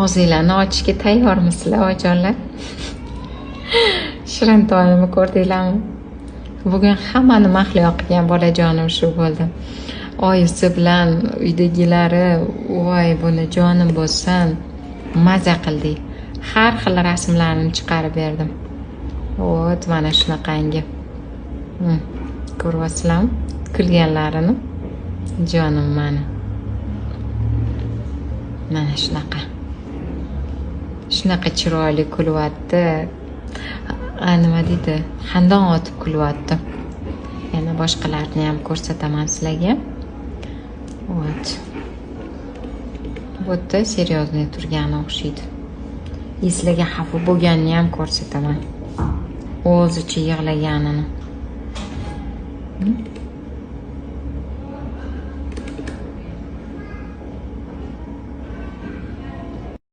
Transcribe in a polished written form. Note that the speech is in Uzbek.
Og'zinglarni ochishga tayyormisizlar, oyijonlar? Shirintoyimni ko'rdinglarmi? Bugun hammani mahliyo qilgan bolajonim shu bo'ldi. Oyisi bilan uydagilari, voy, buni jonim bo'lsin, maza qildik. Har xil rasmlarni chiqarib berdim. Вот mana shunaqangi. Ko'ryapsizlarmi kulganlarini? Jonim mani. Mana shunaqa. Shunaqa chiroyli kulyapti. Nima deydi? Xandon otib kulyapti. Yana boshqalarni ham ko'rsataman sizlarga. Вот. Bu yerda серьезный turgani o'xshaydi. И sizlarga xafa bo'lganini ham ko'rsataman. O'zicha yig'laganini.